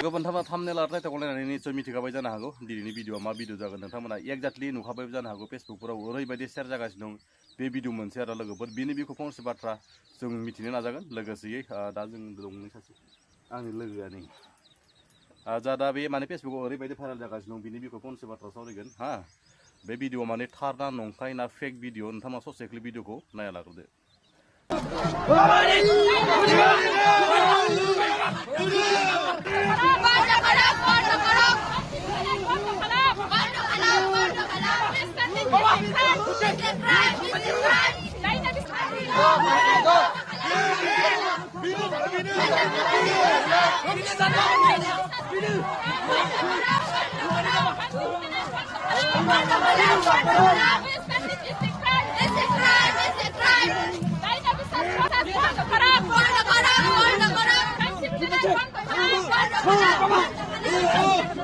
गोबांथामा thumbnail आरो title नायनानै निसय मिथिखाबाय जानो हागौ दिनैनि भिडिअआ मा भिडिअ जागोन नोंथांमोना एक्जाक्टलि नुखाबाय जानो हागौ फेसबुकफोराव ओरैबायदि शेयार जागासिनो दं बे भिडिअ मोनसे आरो लोगोफोर बेनि बिखौ फंसे बाथ्रा जों मिथिनो नाजागोन लोगोसेयै दा जों दं सासे आंनि लोगोआ नै जा दा बे माने फेसबुकाव ओरैबायदि भाइरेल जागासिनो दं बिनि बिखौ फंसे बाथ्रा सावरायगोन हा बे भिडिअ माने थार ना नंखाय ना फेक भिडिअ नोंथाङा ससे क्लिप भिडिअखौ नायना लाग्रोदो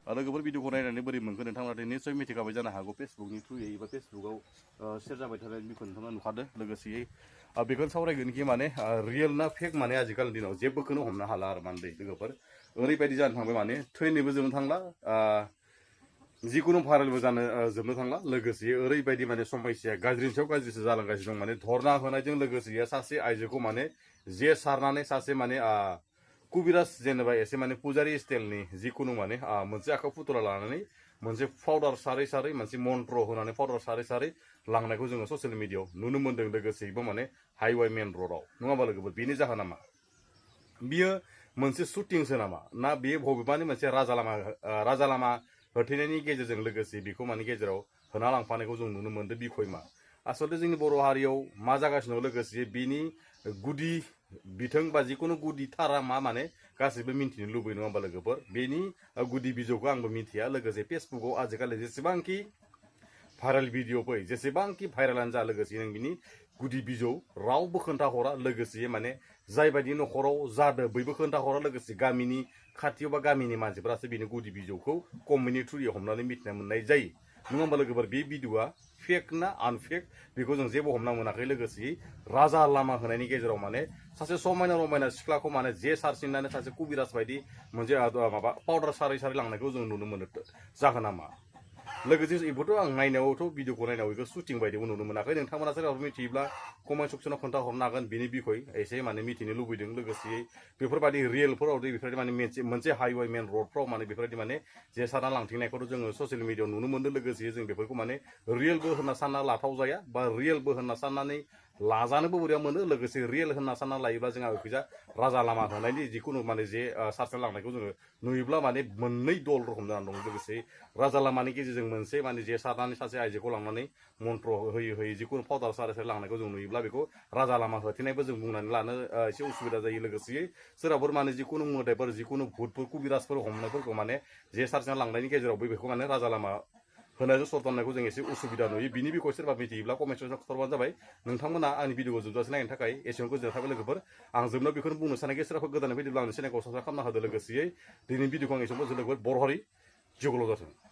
लोगोफोर भिडिअखौ नायनानै बोरै मोनखो नोंथांमोना निसय मिथिखाबाय जानो हागौ फेसबुकनि थ्रुयै एबा फेसबुकाव शेयार जाबाय थानाय बिखौ नोंथाङा नुखादो लोगोसेयै बेखौनो सावरायगोन कि माने रियेल ना फेक माने आजिखालिनि दिनाव जेबोखौनो हमनो हाला आरो माने लोगोफोर ओरैबायदि जानो थांबाय माने थैनोबो जोबनो थांला जिखुनु भाइरेलबो जानो जोबनो थांला लोगोसे ओरैबायदि माने समस्या गाज्रिनि सायाव गाज्रिसो जालांगासिनो दं माने धरना होनायजों लोगोसे सासे आइजोखौ माने जे सारनानै सासे माने कुबिराज जेनेबा एसे माने पुजारी स्टाइलनि जिखुनु माने मोनसे आखायाव फुथुला लानानै मोनसे पाउडार सारै सारै मोनसे मन्त्र होनानै पाउडार सारै सारै लांनायखौ जोङो ससियेल मिडियायाव नुनो मोन्दों लोगोसेयैबो माने हाइवे मेन र'डआव नङा होमबा लोगोफोर बेनि जाहोना मा बियो मोनसे शुटिंसो नामा ना बेयो बबेबानि मोनसे राजा लामा होथेनायनि गेजेरजों लोगोसे बेखौ माने गेजेराव होना लांफानायखौ जों नुनो मोन्दों बिखय मा आसलते जोंनि बर' हारियाव मा जागासिनो दं लोगोसे बिनि गुदि बिथों बा जिखुनु गुदि थारा मा माने गासैबो मिन्थिनो लुबैयो नङा होमबा लोगोफोर बेनि गुदि बिजौखौ आंबो मिथिया लोगोसे फेसबुकाव आजिखालि जेसेबांखि भाइरेल भिडिअ फै जेसेबांखि भाइरेलानो जा लोगोसे नों बिनि गुदि बिजौ रावबो खोन्थाहरा लोगोसे माने जायबायदि न'खराव जादों बयबो खोन्थाहरा लोगोसे गामिनि खाथियाव बा गामिनि मानसिफोरासो बिनि गुदि बिजौखौ कमेन्टनि थ्रुयै हमनानै मिथिना मोननाय जायो नङा होमबा लोगोफोर बे भिडिअआ फेक ना आनफेक बेखौ जों जेबो हमना मोनाखै लोगोसे राजा लामा होनायनि गेजेराव माने सासे समायना रमायना सिख्लाखौ माने जे सारसिननानै सासे कुबिराज बायदि मोनसे माबा पाउडार सारै सारै लांनायखौ जों नुनो मोनो जाहोना मा लोगोसे बेखौथ' आं नायनायावथ' भिडिअखौ नायनायाव बेखौ शुटिं बायदिबो नुनो मोनाखै नोंथांमोना सोरबाफोर मिथियोब्ला कमेन्ट सेक्सनाव खोन्थाहरनो हागोन बिनि बिखय एसे माने मिथिनो लुबैदों लोगोसे बेफोरबायदि रियेलफोराव बेफोरबायदि माने मोनसे हाइवे मेन र'डफ्राव माने बेफोरबायदि माने जे सारना लांथिंनायखौथ' जोङो ससियेल मिडियायाव नुनो मोन्दों लोगोसे जों बेफोरखौ माने रियेलबो होनना सानना लाथाव जाया बा रियेलबो होनना साननानै लाजानोबो बोरैबा मोनो लोगोसे रियेल होनना सानना लायोब्ला जोंहा बेखिजा राजा लामा होनायनि जिखुनु माने जे सार्चना लांनायखौ जोङो नुयोब्ला माने मोननै दल रखम जानानै दं लोगोसे राजा लामानि गेजेरजों मोनसे माने जे सारनानै सासे आइजोखौ लांनानै मन्त्र होयै होयै जिखुनु पाउडार सारै सारै लांनायखौ जों नुयोब्ला बेखौ राजा लामा होथेनायबो जों बुंनानै लानो एसे उसुबिदा जायो लोगोसे सोरबाफोर माने जिखुनु मोदायफोर जिखुनु भुतफोर कुबिराजफोर हमनायफोरखौ माने जे सार्चना लांनायनि गेजेरावबो बेखौ माने राजा लामा होनायजों सरथारनायखौ जों एसे उसुबिदा नुयो बिनि बिखय सोरबा मिथियोब्ला कमेन्ट सेक्सनाव खिथाबानो जाबाय नोंथांमोना आंनि भिडिअखौ जोबजासे नायनो थाखाय एसेबां गोजोननाय थाबाय लोगोफोर आं जोबनायाव बेखौनो बुंनो सानोखि सोरबाफोर गोदानै फैदोंब्ला आंनि चेनेलखौ साबसक्राइब खालामना होदो लोगोसेयै दिनैनि भिडिअखौ आं एसेबां गोजोन लोगोफोर बर' हारि जिउखौल' जाथों